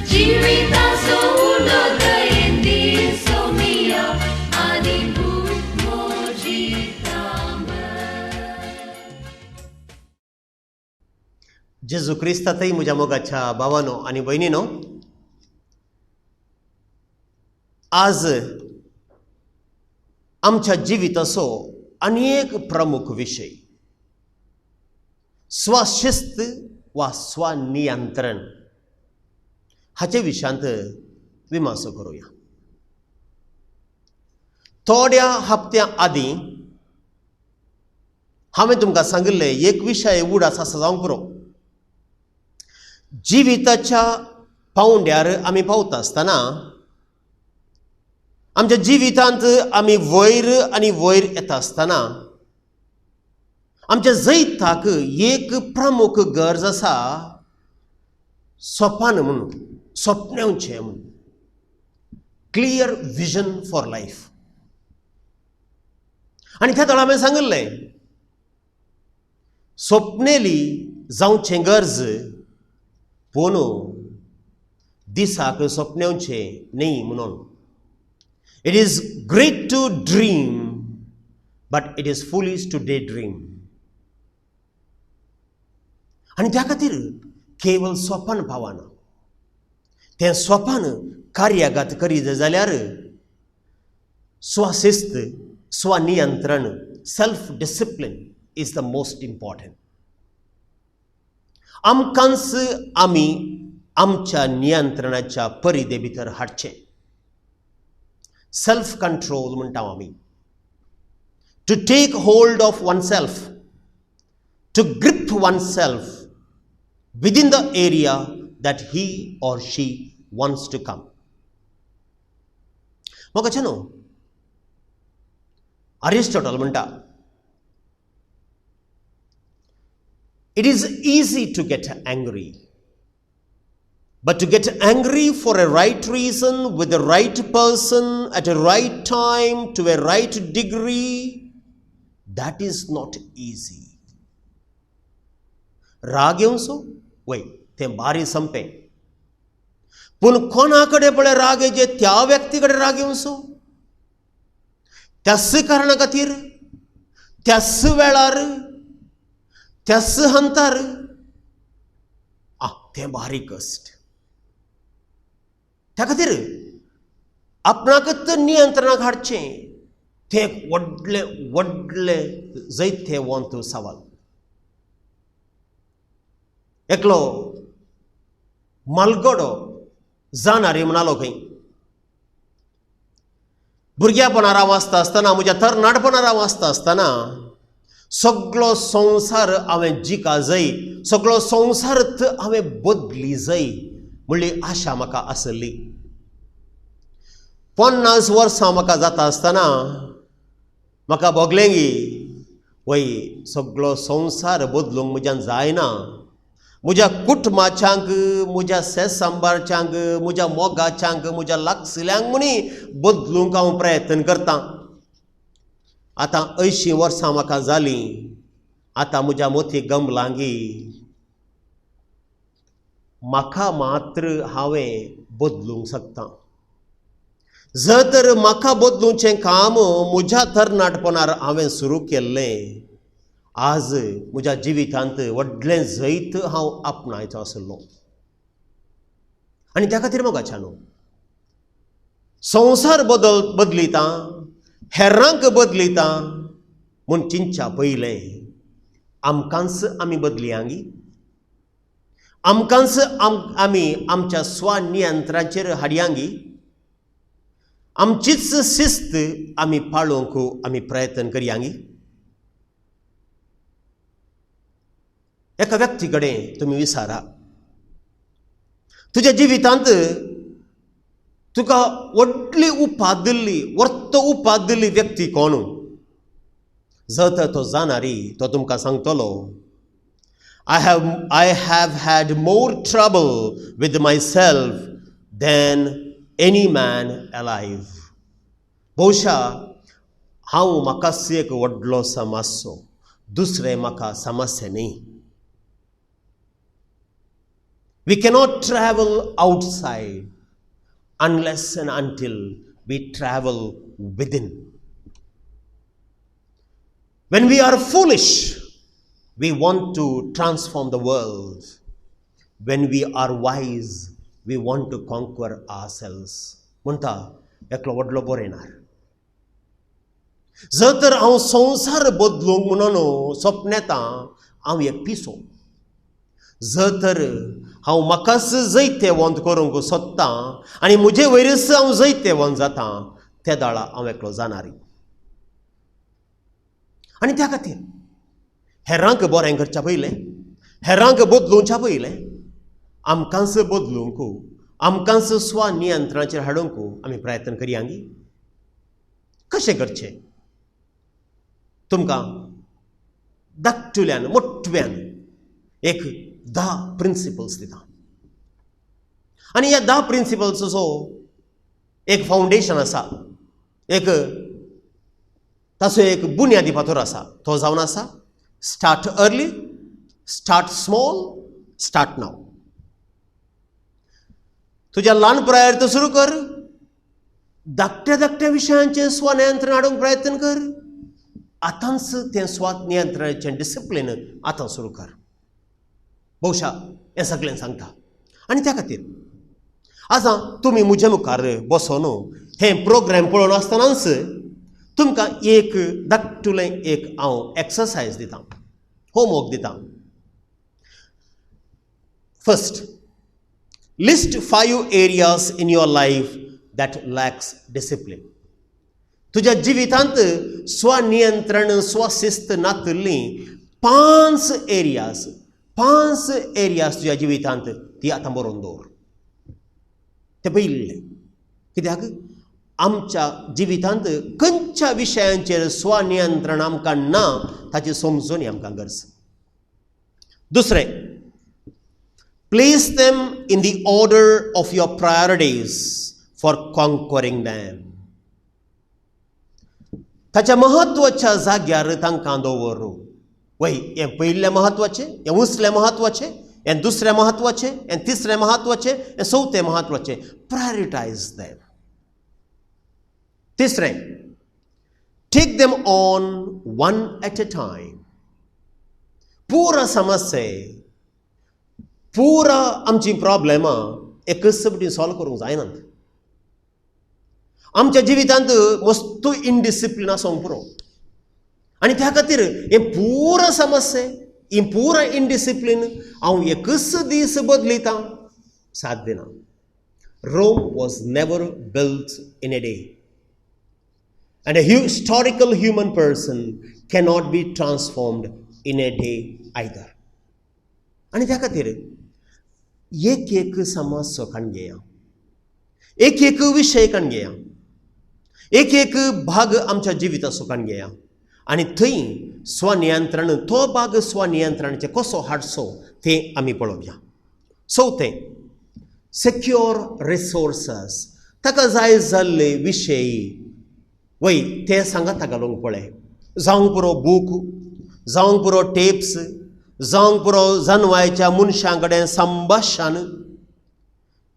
जिविताचो उलो दयेन दिसोमिया आनी भूक मोजितांबर. जेजू क्रिस्तातय म्हज्या मोगाच्या भावानो आनी भयणीनो, आज आमच्या जिविताचो आनी एक प्रमुख विशय स्वशिस्त वा स्वनियंत्रण हाचे विशयांत विमासो करुया. थोड्या हप्त्या आदीं हांवें तुमकां सांगिल्लें एक विशय उडास आसा जावंक पुरो. जिविताच्या पावंड्यार आमी पावता आसतना आमच्या जिवितांत आमी वयर आनी वयर येता आसतना आमच्या जैताक एक प्रमुख गरज आसा, सोपान म्हणून, सोपनेवचें म्हणून, क्लियर विजन फॉर लायफ. आनी त्या वेळार हांवें सांगिल्लें सोपनेली जावचें गरज पूण दिसाक सोपनेवचें न्ही म्हणून. It is great to dream, but it is foolish to daydream. आनी त्या खातीर केवळ स्वपन पावना, तें स्वपन कार्यागत करीत जाल्यार स्वशिस्त, स्वनियंत्रण, self discipline is the most important. आमकांच आमी आमच्या नियंत्रणाच्या परिधे भितर हाडचें. सेल्फ कंट्रोल म्हणटा आमी, to take hold of oneself, to grip oneself within the area that he or she wants to come. म्हाका न्हू अरिस्टॉटल म्हणटा, it is easy to get angry, but to get angry for a right reason, with the right person, at a right time, to a right degree, that is not easy. राग येवचो वय तें बारी संपें, पूण कोणा कडेन पळय राग येचे त्या व्यक्ती कडेन राग येवचो, त्याच कारणा खातीर, त्याच वेळार, त्याच हंतार, तें बारीक कश्ट. त्या खातीर आपणाकच नियंत्रणाक हाडचें तें एक व्हडलें व्हडलें जैतवंत सवाल. एकलो मालगडो जाणारी म्हणालो खंय, भुरग्यापणार हांव आसता आसतना, म्हज्या तरणाटपणार हांव आसता आसतना सगळो संवसार हांवें जिका जाय, सगळो संवसार हांवें बदली जाय म्हणली आशा म्हाका आसली. 50 वर्सां म्हाका जाता आसतना म्हाका भोगलें गी वय सगळो संवसार बदलूंक म्हज्यान जायना, म्हज्या कुटुंबाच्यांक, म्हज्या सेसांबारच्यांक, म्हज्या मोगाच्यांक, म्हज्या लागशिल्ल्यांक म्हणी बदलूंक हांव प्रयत्न करतां. आतां 80 वर्सां म्हाका जालीं, आतां म्हज्या मोती गमलांगी म्हाका मात्र हांवें बदलूंक शकता. जर तर म्हाका बदलुचें काम म्हज्या तरणाटपणार हांवें सुरू केल्लें, आज म्हज्या जिवितांत व्हडलें जैत हांव आपणायचो आसलो. आनी त्या खातीर मोगाच्या न्हू संवसार बदलिता, हेरांक बदलिता म्हूण चिंतच्या पयलें आमकांच आमी बदलियांगी, आमकांच आमी आमच्या स्वनियंत्रणाचेर हाडयांगी, आमचीच शिस्त आमी पाळोवंक आमी प्रयत्न करयांगी. एका व्यक्ती कडेन तुमी विचारा, तुज्या जिवितांत तुका व्हडली उपाद दिल्ली, वर्त उपाद दिल्ली व्यक्ती कोण? जर तर तो जाणारी तो तुमकां सांगतलो, I have had more trouble with myself than any man alive. बहुशा हांव म्हाकाच एक व्हडलो समस्यो, दुसरें म्हाका समस्या न्ही. We cannot travel outside unless and until we travel within. When we are foolish, we want to transform the world. When we are wise, we want to conquer ourselves. म्हणटा एकलो व्हडलो बरयणार. जर तर हांव संवसार बदलूंक म्हणून सपनेता हांव एक पिसो. जर तर हांव म्हाकाच जैतेवंत करूंक सोदतां आनी म्हजे वयरच हांव जैतेवंत जाता ते दाळा हांव एकलो जाणारी. आनी त्या खातीर हेरांक बरें करच्या पयलें, हेरांक बदलुच्या पयलें आमकांच बदलूंक, आमकांच स्वनियंत्रणाचेर हाडूंक आमी प्रयत्न करया. कशें करचें? तुमकां धाकटुल्यान मोटव्यान एक 10 प्रिंसिपल्स दिता आनी ह्या 10 प्रिंसिपल्सचो एक फावंडेशन आसा, एक ताचो एक बुन्यादी फातर आसा, तो जावन आसा start early, start small, start now. तुज्या ल्हान पिरायेर तो सुरू कर, धाकट्या धाकट्या विशयांचेर स्वनियंत्रण हाडूंक प्रयत्न कर. आतांच तें स्वनियंत्रणाचें डिसिप्लीन आतां सुरू कर. बहुशा हें सगळें सांगता. आनी त्या खातीर आतां तुमी म्हज्या मुखार बसोन हें प्रोग्राम पळोवन आसतनाच तुमकां एक धाकटुलें एक हांव एक्सरसायज दितां, होमवर्क दितां. First, list 5 areas in your life that lacks discipline. तुज्या जिवितांत स्वनियंत्रण स्वशिस्त नातिल्ली 5 एरियाज, 5 एरियाज तुज्या जिवितांत ती आतां बरोवन दवर. तें पयलें कित्याक आमच्या जिवितांत खंयच्या विशयांचेर स्वनियंत्रण आमकां ना ताची समजून आमकां गरज. दुसरें, place them in the order of your priorities for conquering them. ताच्या म्हत्वाच्या जाग्यार तांकां दवर. वय हें पयलें म्हत्वाचें, हें उसलें म्हत्वाचें, हें दुसरें म्हत्वाचें, हें तिसरें म्हत्वाचें, हें चवथें म्हत्वाचें. Prioritise them. तिसरें, take them on one at a time. पुरा समस्या, पुरा आमची प्रॉब्लेमां एकच फावटी सॉल्व करूंक जायनात. आमच्या जिवितांत वस्तू इनडिसिप्लीन आसूंक पुरो आनी त्या खातीर हें पुरा समस्या, ही पुरा इनडिसिप्लीन हांव एकच दीस बदलितां साध्य ना. Rome was never built in a day and a historical human person cannot be transformed in a day either. आनी त्या खातीर एक एक समस्या काडून घेया, एक एक विशय काडून घेया, एक एक भाग आमच्या जिविताचो काडून घेया आनी थंय स्वनियंत्रण, तो भाग स्वनियंत्रणाचें कसो हाडचो तें आमी पळोवया. चवथें, सेक्युअर रिसोर्सस. ताका जाय जाल्ले विशय वय ते सांगाता घालूंक पळय. जावंक पुरो बूक, जावंक पुरो टेप्स, जावंक पुरो जनवायच्या मनशां कडेन संभाशण.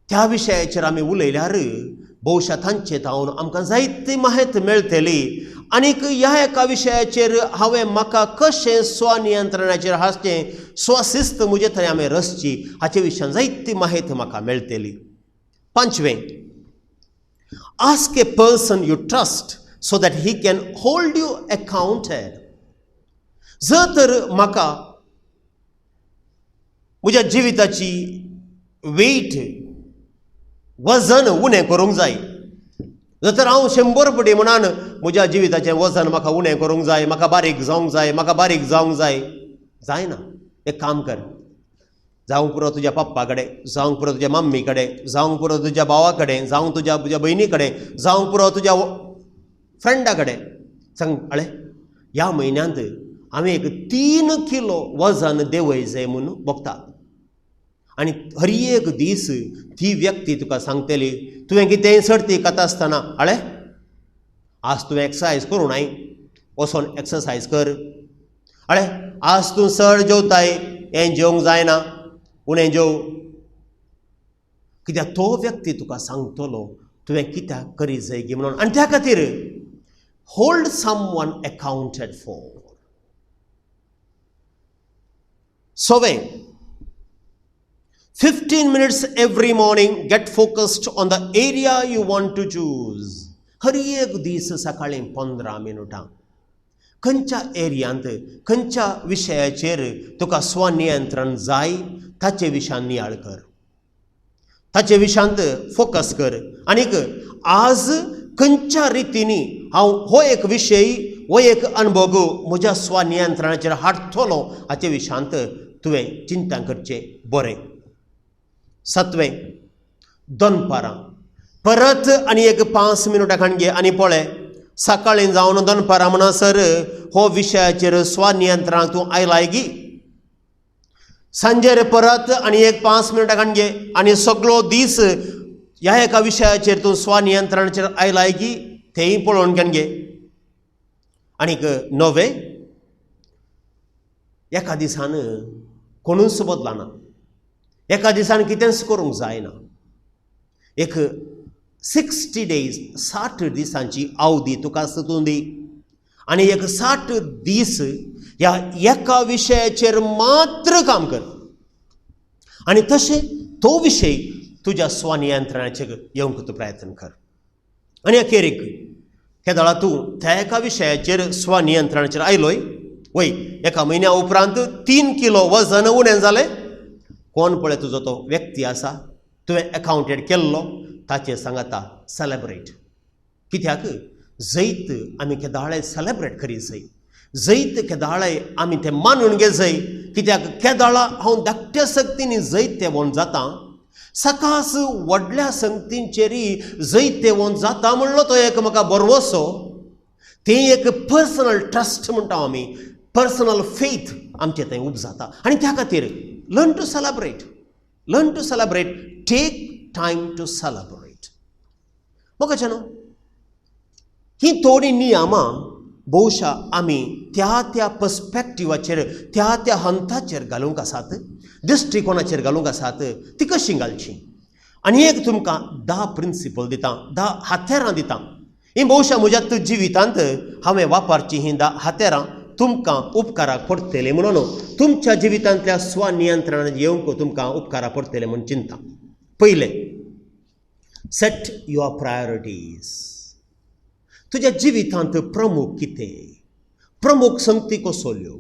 त्या विशयाचेर आमी उलयल्यार भोवशा तांचे तावन आमकां जायती माहिती मेळटली. आनीक ह्या एका विशयाचेर हांवें म्हाका कशें स्वनियंत्रणाचेर हाडचें, स्वशिस्त म्हजे थंय हांवें रचची हाचे विशयान जायती माहिती म्हाका मेळटली. पांचवें, ask a person you trust so that he can hold you accounted. जर तर म्हाका म्हज्या जिविताची वेट, वजन उणें करूंक जाय, जर तर हांव 100 फावटी म्हणान म्हज्या जिविताचें वजन म्हाका उणें करूंक जाय, म्हाका बारीक जावंक जाय, म्हाका बारीक जावंक जाय, जायना. एक काम कर, जावंक पुरो तुज्या पप्पा कडेन, जावंक पुरो तुज्या मम्मी कडेन, जावंक पुरो तुज्या भावा कडेन, जावंक तुज्या तुज्या भयणी कडेन, जावंक पुरो तुज्या फ्रेंडा कडेन सांग, अळे ह्या म्हयन्यांत हांवें एक 3 किलो वजन देंवय जाय म्हूण भोगता. आनी हर एक दीस ती व्यक्ती तुका सांगतली तुवें कितेंय सर्ती खाता आसतना, अळे आज तुवें एक्सरसायज करूं नाय, वचोन एक्सरसायज कर. अळे आज तूं चड जेवताय, हें जेवंक जायना, उणें जेव. कित्याक तो व्यक्ती तुका सांगतलो तुवें कित्याक करी जाय गी म्हणून. आनी त्या खातीर होल्ड समवन अकाउंटेड फॉर. सवें, 15 minutes every morning, get focused on the area you want to choose. हर एक दीस सकाळीं 15 मिनटां खंयच्या एरियांत खंयच्या विशयाचेर तुका स्वनियंत्रण जाय ताचे विशयान नियाळ कर, ताचे विशयांत फोकस कर. आनीक आज खंयच्या रितींनी हांव हो एक विशय हो एक अणभव म्हज्या स्वनियंत्रणाचेर हाडटलो हाचे विशयांत तुवें चिंता करचें बरें. सातवें, दनपारां परत आनी एक 5 मिनटां खाण घे आनी पळय सकाळीं जावन दनपारां म्हणसर हो विशयाचेर स्वनियंत्रणाक तूं आयलाय गी. सांजेर परत आनी एक 5 मिनटां खाण घे आनी सगळो दीस ह्या एका विशयाचेर तूं स्वनियंत्रणाचेर आयलाय गी तेंय पळोवन घेवन घे. आनीक णवें, एका दिसान कोणूच बदलना, एका दिसान कितेंच करूंक जायना. एक 60 days 60 दिसांची अवधी तुका तूं दी आनी एक 60 दीस ह्या एका विशयाचेर मात्र काम कर आनी तशें तो विशय तुज्या स्वनियंत्रणाचेर येवंक तूं प्रयत्न कर. आनी अखेरीक केदळा तूं त्या एका विशयाचेर स्वनियंत्रणाचेर आयलोय वय एका म्हयन्या उपरांत 3 किलो वजन उणें जालें, कोण पळय तुजो तो व्यक्ती आसा तुवें अकाउंटेड केल्लो ताचेर सांगाता सेलेब्रेट. कित्याक जैत आमी केदाळे सेलेब्रेट करी जाय, जैत केदाळे आमी तें मानून घे जाय. कित्याक केदाळा हांव धाकट्या शक्तींनी जैतेवंत जाता, सकास व्हडल्या संगतींचेरय जैतेवंत जाता म्हणलो तो एक म्हाका बरवसो. तें एक पर्सनल ट्रस्ट म्हणटा आमी, पर्सनल फेथ आमचें थंय उपजाता. आनी त्या खातीर learn to celebrate, learn to celebrate, take time to celebrate. म्हाका न्हू ही थोडीं नियमां बहुशा आमी त्या त्या पर्सपेक्टिवाचेर त्या त्या हंताचेर घालूंक आसात, दृश्टिकोणाचेर घालूंक आसात, ती कशी घालची. आनी एक तुमकां 10 प्रिंसिपल दिता, 10 हातेरां दिता. ही बहुशा म्हज्या जिवितांत हांवें वापरची हीं 10 हातेरां तुमकां उपकाराक पडटलीं म्हणून तुमच्या जिवितांतल्या स्वनियंत्रणान येवंक तुमकां उपकाराक पडटलें म्हूण चिंता. पयलें, सेट your priorities. तुज्या जिवितांत प्रमुख कितें, प्रमुख संगती कसल्यो.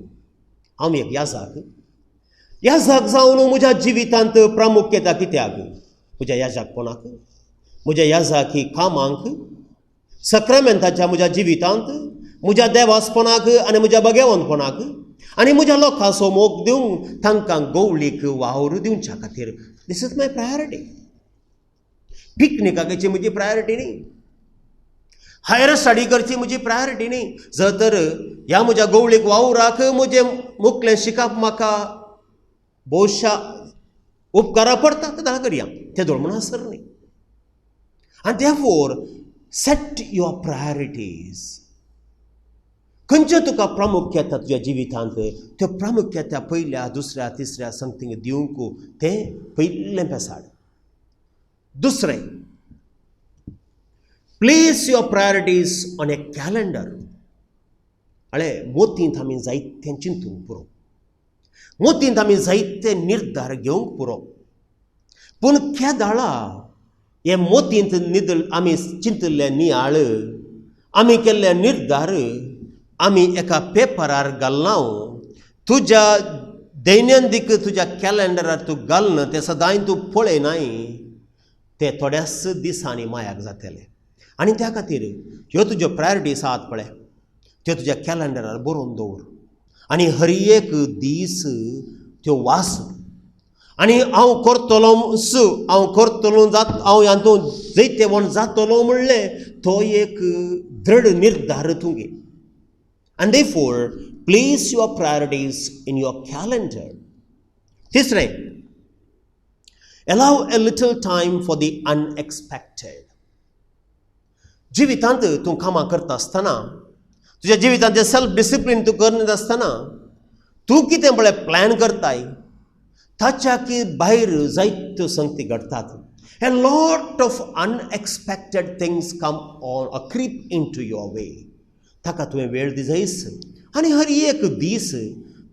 हांव एक याजाक, याजाक जावन म्हज्या जिवितांत प्रामुख्यता कित्याक, म्हज्या याजाकपणाक, म्हज्या याजाकी कामांक, सक्रामेंताच्या म्हज्या जिवितांत, म्हज्या देवासपणाक आनी म्हज्या भगेवंतपणाक आनी म्हज्या लोकांचो मोग दिवंक तांकां गवळीक वावर दिवच्या खातीर. This is my priority. पिकनिकाची म्हजी प्रायोरिटी न्ही, हायर स्टडी करची म्हजी प्रायोरिटी न्ही. जर तर ह्या म्हज्या गवळीक वावराक म्हजें मुखलें शिकप म्हाका भोवशा उपकारा पडटा तेन्ना करया, तें दोळ म्हणून आसर न्ही. आनी therefore set your priorities. खंयच्यो तुका प्रामुख्यता तुज्या जिवितांत त्यो प्रामुख्यता पयल्या दुसऱ्या तिसऱ्या संगतींक दिवंक तें पयलें पेसाड. दुसरें, place your priorities on a calendar. अळे मोतींत आमी जायतें चिंतूंक पुरो, मोतींत आमी जायते निर्धार घेवंक पुरो, पूण केदाळा हे मोतींत निदल आमी चिंतिल्ले नियाळ, आमी केल्ले निर्धार आमी एका पेपरार घालना. तुज्या दैनंदीक तुज्या कॅलेंडरार तूं घालना तें सदांय तूं पळयनाय, तें थोड्याच दिसांनी मायाक जातलें. आनी त्या खातीर ह्यो तुज्यो प्रायोरिटीज आसात पळय त्यो तुज्या कॅलेंडरार बरोवन दवर आनी हर एक दीस त्यो वाच. आनी हांव करतलो हांव करतलो जात हांव हातूंत जैतेवंत जातलो म्हणलें तो एक दृढ निर्धार तूं घे. And therefore place your priorities in your calendar. तिसरें, allow a little time for the unexpected. जिवितांत तूं कामां करता आसतना, तुज्या जिवितांत सेल्फ डिसिप्लीन तूं करता आसतना तूं कितें पळय प्लॅन करताय ताच्या की भायर जायत्यो संगती घडटात. A lot of unexpected things come on or creep into your way. ताका तुवें वेळ दिजायस आनी हर एक दीस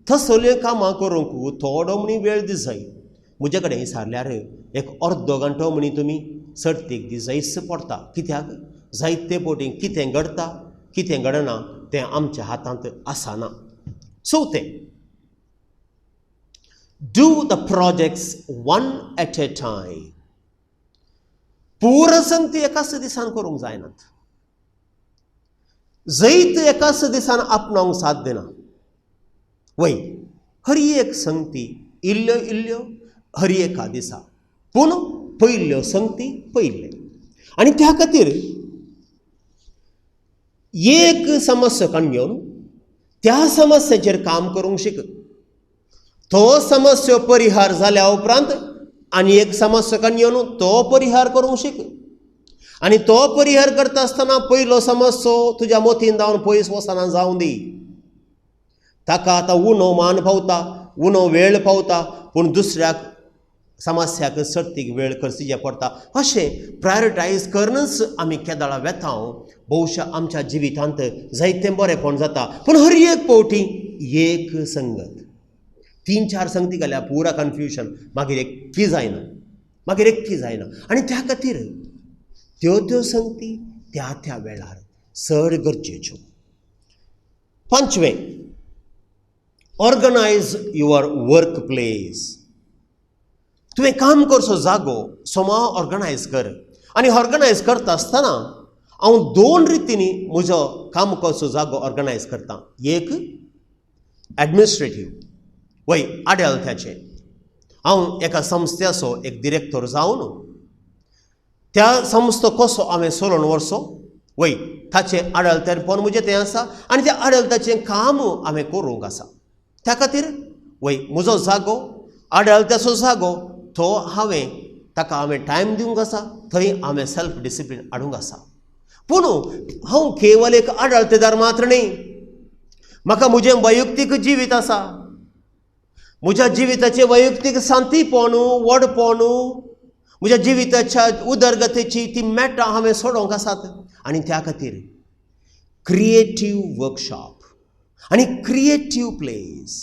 तसल्यो कामां करूंक थोडो म्हणी वेळ दिजाय. म्हजे कडेन सारल्यार एक अर्दो घंटो म्हणी तुमी सर्तीक दिजायस पडटा. कित्याक जायते पटी कितें घडटा कितें घडना तें आमच्या हातांत आसना. चवथें, do the projects one at a time. पुरो संगती एकाच दिसान करूंक जायनात. जैत एकाच दिसान आपणावंक साध्य ना. वय हर एक संगती इल्ल्यो इल्ल्यो हर एका दिसा, पूण पयल्यो संगती पयल्ले. आनी त्या खातीर एक समस्या काडून घेवन त्या समस्याचेर काम करूंक शिक. तो समस्या परिहार जाल्या उपरांत आनी एक समस्या काडून घेवन तो परिहार करूंक शिक. आनी तो परिहार करता आसतना पयलो समस्या तुज्या मोतीन जावन पयस वचना जावं दी. ताका आतां उणो मान पावता, उणो वेळ पावता, पूण दुसऱ्याक समस्याक सर्तीक वेळ करची पडटा. अशें प्रायोरिटायज करूनच आमी केदळा वेता. भोवशा आमच्या जिवितांत जायतें बरेंपण जाता. पूण हर एक पावटी एक संगत, 3 4 संगती घाल्यार पुरा कन्फ्युजन, मागीर एक्की जायना, मागीर एक्की जायना. आनी त्या खातीर त्यो त्यो संगती त्या त्या वेळार चड गरजेच्यो. पांचवें, ऑर्गनायज your work place. तुवें काम करचो जागो सोमा ऑर्गनायज कर. आनी ऑर्गनायज करता आसतना हांव 2 रितींनी म्हजो काम करचो जागो ऑर्गनायज करता. एक एडमिनिस्ट्रेटीव, वय आडळत्याचें. हांव एका संस्थेचो एक डिरेक्टर जावन त्या संस्था कसो हांवें चलोवन व्हरचो, वय ताचें आडळतेपण म्हजें तें आसा आनी त्या आडळत्याचें काम हांवें करूंक आसा. त्या खातीर वय म्हजो जागो आडळत्याचो जागो तो हांवें ताका हांवें टायम दिवंक आसा, थंय हांवें सेल्फ डिसिप्लीन हाडूंक आसा. पूण हांव केवल एक आडळतेदार मात्र न्ही, म्हाका म्हजें वैयक्तीक जिवीत आसा. म्हज्या जिविताचें वैयक्तीक शांतीपण, व्हडपण, म्हज्या जिविताच्या उदरगतीची ती मेटां हांवें सोडोवंक आसात. आनी त्या खातीर क्रिएटीव वर्कशॉप आनी creative place,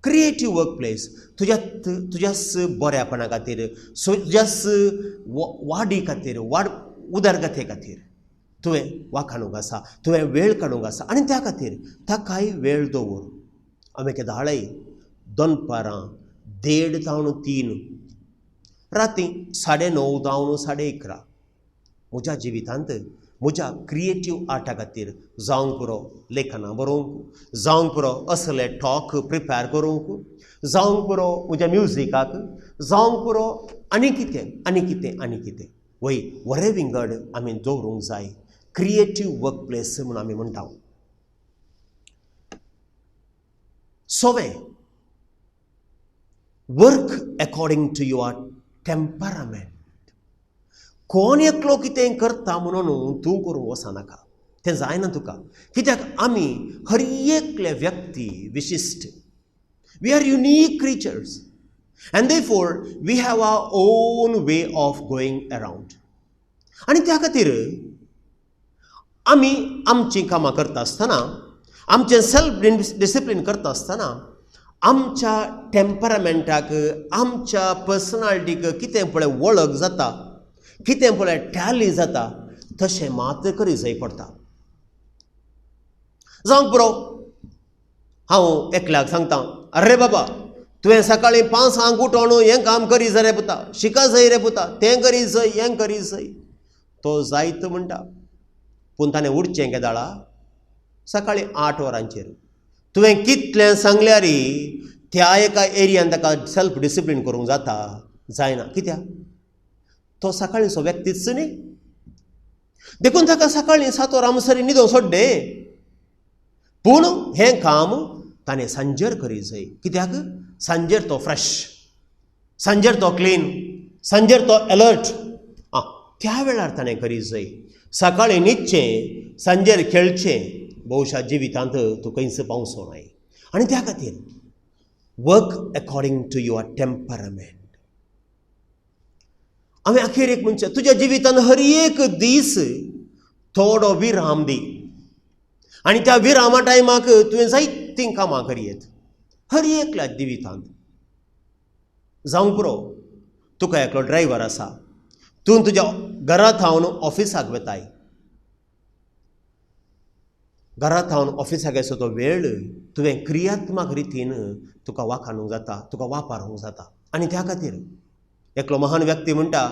creative work place तुज्या तुज्याच बऱ्यापणा खातीर, तुज्याच वाडी खातीर, वाड उदरगते खातीर तुवें वाखाणूंक आसा, तुवें वेळ काडूंक आसा. आनी त्या खातीर ताकाय वेळ दवर. हांवें केदाळय दनपारां 1:30 जावन 3, राती 9:30 जावन 11:30 म्हज्या जिवितांत म्हज्या क्रिएटीव आर्टा खातीर जावंक पुरो लेखनां बरोवंक, जावंक पुरो असले टॉक प्रिपेर करूंक, जावंक पुरो म्हज्या म्युजिकाक, जावंक पुरो आनी कितें आनी कितें आनी कितें. वय वरें विंगड आमी दवरूंक जाय. क्रिएटीव वर्क प्लेस म्हूण आमी म्हणटा. सवें, work according to your temperament. कोण एकलो कितें करता म्हणून तूं करूंक वचनाका, तें जायना तुका. कित्याक आमी हर एकले व्यक्ती विशिश्ट. We are unique creatures and therefore we have our own way of going around. आनी त्या खातीर आमी आमचीं कामां करता आसतना, आमचें सेल्फ डिसिप्लीन करता आसतना आमच्या टेम्परामेंटाक, आमच्या पर्सनालिटीक कितें पळय वळख जाता, कितें पळय टॅली जाता, तशें मात्र करी जाय पडटा. जावंक पुरो हांव एकल्याक सांगता, अरे बाबा तुवें सकाळीं 5 उठोवन हें काम करी जाय रे पुता, शिका जाय रे पुता, तें करी जाय, हें करी जाय. तो जायत म्हणटा, पूण ताणें उठचें केदाळा सकाळीं 8 वरांचेर. तुवें कितलें सांगल्यार त्या एका एरियान ताका सेल्फ डिसिप्लीन करूंक जाता, जायना. कित्याक तो सकाळींचो व्यक्तीच न्ही, देखून ताका सकाळीं 7 वरां म्हणसर न्हिदोंक सोडलें. पूण हें काम ताणें सांजेर करी जाय. कित्याक सांजेर तो फ्रेश, सांजेर तो क्लीन, सांजेर तो एलर्ट. आं, त्या वेळार ताणें करी जाय. सकाळीं न्हिदचें, सांजेर खेळचें, भोवशा जिवितांत तूं खंयच पावचो नाय. आनी त्या खातीर work according to your temperament. हांवें अखेरेक म्हणचें, तुज्या जिवितान हर एक दीस थोडो विराम दी आनी त्या विरामा टायमाक तुवें जायतीं कामां करयेत हर एकल्या जिवितांत. जावंक पुरो, तुका एकलो ड्रायव्हर आसा, तूं तुज्या घरा थावन ऑफिसाक वेताय, घरा थावन ऑफिसाक येसो तो वेळ तुवें क्रियात्मक रितीन तुका वाखाणूंक जाता, तुका वापरूंक जाता. आनी त्या खातीर एकलो महान व्यक्ती म्हणटा,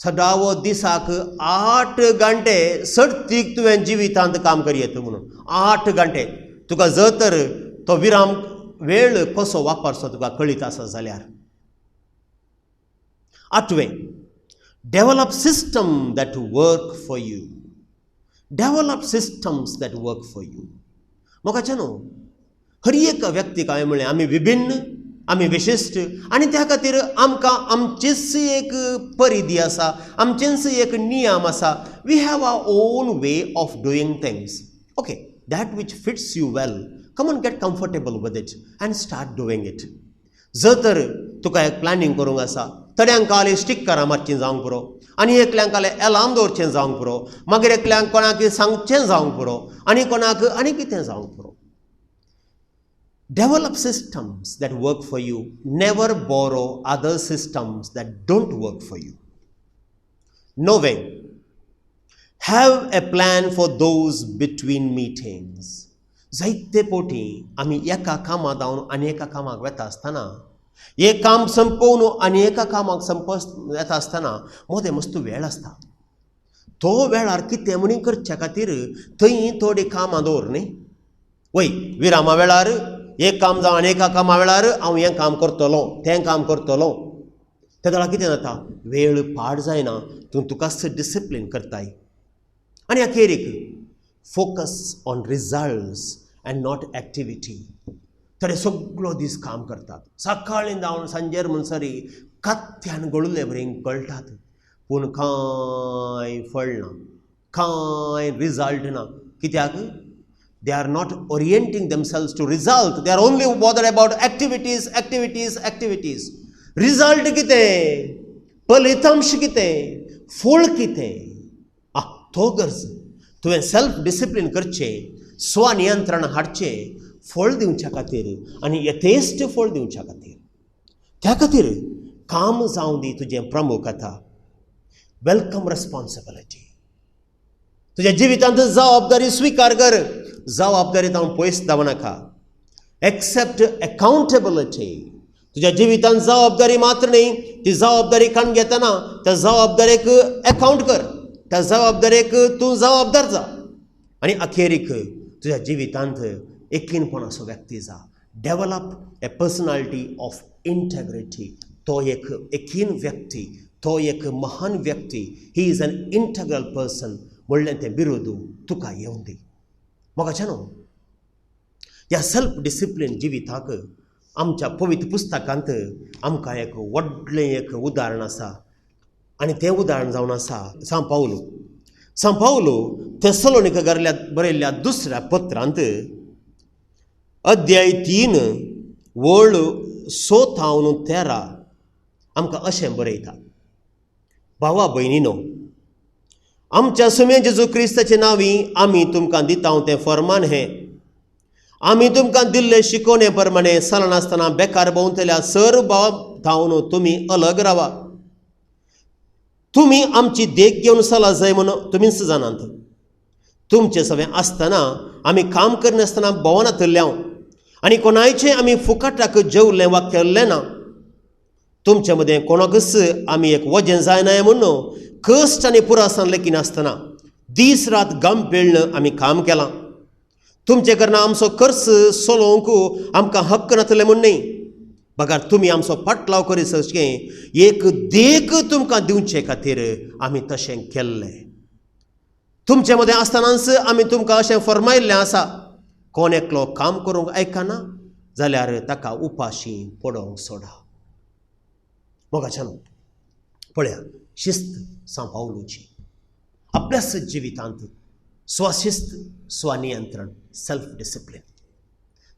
सदावो दिसाक 8 घंटे सडतीक तुवें जिवितांत काम करयेत म्हणून. 8 घंटे तुका जर तर तो विराम वेळ कसो वापरचो तुका कळीत आसा जाल्यार. 8वें, develop system that work for you. Develop systems that work for you. म्हाका न्हू हर एक व्यक्तीक हांवें म्हणलें, आमी विभिन्न, आमी विशिश्ट आनी त्या खातीर आमकां आमचीच एक परिधी आसा, आमचेंच एक नियम आसा. We have our own way of doing things. Okay, that which fits you well, come on, get comfortable with it and start doing it. जर तर तुका एक प्लॅनिंग करूंक आसा, थोड्यांक काले स्टिकरां मारचीं जावंक पुरो, आनी एकल्यांक काले एलार्म दवरचें जावंक पुरो, मागीर एकल्यांक कोणाक सांगचें जावंक पुरो, आनी कोणाक आनी कितें जावंक पुरो. Develop systems that work for you. Never borrow other systems that don't work for you. 9, have a plan for those between meetings. जायते पोटी आमी एका कामाक धांवन आनी एका कामाक वेता आसतना, एक काम संपोवन आनी एका कामाक संप येता आसतना मदें मस्त वेळ आसता. तो वेळार कितें म्हणून करच्या खातीर थंय थोडीं कामां दवर न्ही. वय, विरामा वेळार एक काम जावं आनी एका कामा वेळार हांव हें काम करतलो, तें काम करतलो. त्या वेळार कितें जाता, वेळ पाड जायना, तूं तुकाच डिसिप्लीन करताय. आनी अखेरीक, focus on results and not activity. थोडे सगळो दीस काम करतात, सकाळीं जावन सांजेर म्हणसरी कात्यान गळुल्ले बरी गळटात, पूण कांय फळ ना, कांय रिजल्ट ना. कित्याक? They are not orienting themselves to result. They are only bothered about activities, activities, activities. Result कितें, फलितांश कितें, फळ कितें, आ तो गरज. तुवें सेल्फ डिसिप्लीन करचें, स्वनियंत्रण हाडचें फळ दिवच्या खातीर आनी यथेश्ट फळ दिवच्या खातीर. त्या खातीर काम जावं दी तुजें प्रमुख आतां. Welcome responsibility. तुज्या जिवितांत जबाबदारी स्विकार कर, जबाबदारी जावन पयस धांवनाका. Accept accountability. तुज्या जिवितांत जबाबदारी मात्र न्ही, ती जबाबदारी काडून घेतना त्या जबाबदारेक एकावंट कर, त्या जबाबदारेक तूं जबाबदार जा. आनी अखेरीक तुज्या जिवितांत एकीनपणाचो व्यक्ती जा. Develop a personality of integrity. तो एक एकीन व्यक्ती, तो एक महान व्यक्ती, he is an integral person म्हणलें तें बिरुद तुका येवं दी. म्हाका न्हू ह्या सेल्फ डिसिप्लीन जिविताक आमच्या पवित्र पुस्तकांत आमकां एक व्हडलें एक उदाहरण आसा आनी तें उदाहरण जावन आसा सांव पावलू. सांव पावलू थेसलोनिका घरल्या बरयल्ल्या दुसऱ्या पत्रांत अध्याय 3 वळ 6 थावन 13 आमकां अशें बरयता, भावा भयणीनो, आमच्या सुमे जेजू क्रिस्ताचे नांवी आमी तुमकां दिता तें फर्मान हें, आमी तुमकां दिल्ले शिकोवणे प्रमाणे चलनासतना बेकार भोंवतल्या सर्व भाव धांवन तुमी अलग रावा. तुमी आमची देख घेवन चला जाय म्हणून तुमीच जाणात. तुमचे सगळें आसतना आमी काम करनासतना भोंवनातल्ले आनी कोणायचें आमी फुकटाक जेवलें वा केल्लें ना. तुमचे मदें कोणाकच आमी एक वजें जायना म्हणून कश्ट आनी पुरासान लेखिनासतना दीस रात गम पेळ्ण आमी काम केलां. तुमचे कडन आमचो खर्च चलोवंक आमकां हक्क नातले म्हूण न्ही, बगर तुमी आमचो फाटलाव करीत अशें एक देख तुमकां दिवचे खातीर आमी तशें केल्लें. तुमचे मदें आसतनाच आमी तुमकां अशें फर्मायल्लें आसा, कोण एकलो काम करूंक आयकना जाल्यार ताका उपाशी पडोवंक सोडा. मोगाच्यान पळया, शिस्त सांव पावलूची आपल्याच जिवितांत स्वशिस्त, स्वनियंत्रण, self discipline.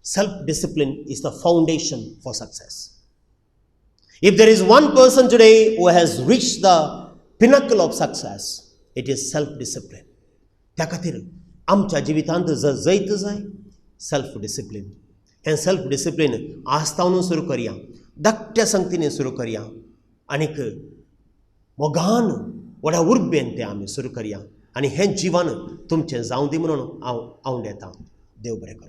Self discipline is the foundation for success. If there is one person today who has reach the pinnacle of success, it is self discipline. त्या खातीर आमच्या जिवितांत जर जैत जाय, सेल्फ डिसिप्लीन. हें सेल्फ डिसिप्लीन आस्तावनूच सुरू करया, धाकट्या संगतीनी सुरू करया आनीक मोगान व्हडा उर्बेन तें आमी सुरू करया आनी हें जिवन तुमचें जावं दी म्हणून हांव आंवडेतां. देव बरें करूं.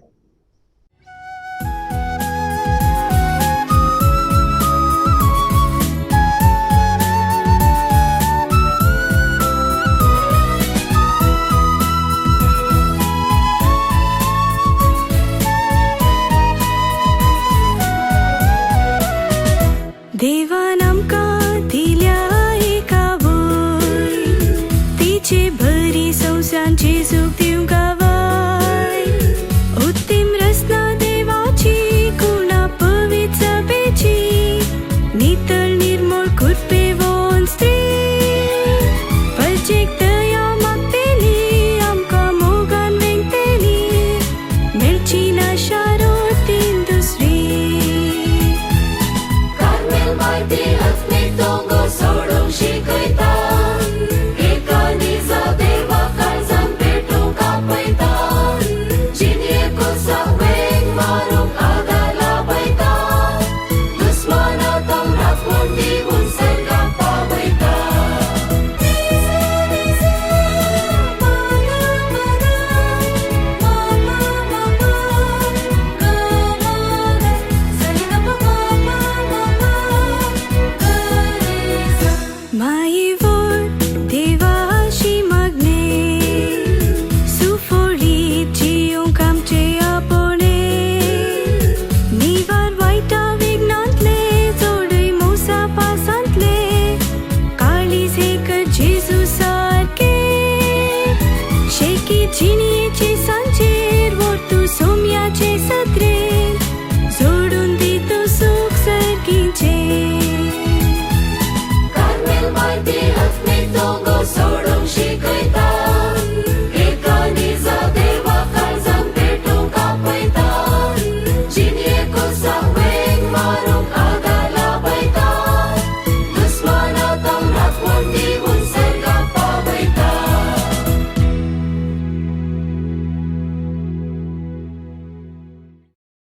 देवान आमकां दिल्या एका वय, तिचे बरी संवसांची सुख दिवंक गावाय. उत्तीम रचना देवाची, गुणा पवित्र सभेची, नितळ निर्मळ कृपेवन स्त्री. परजेक दया मागतेली, आमकां मोगान वेंगतेली, मेळची ना शारोतीन दुसरी. कार्मेल बाय ते हसने तो.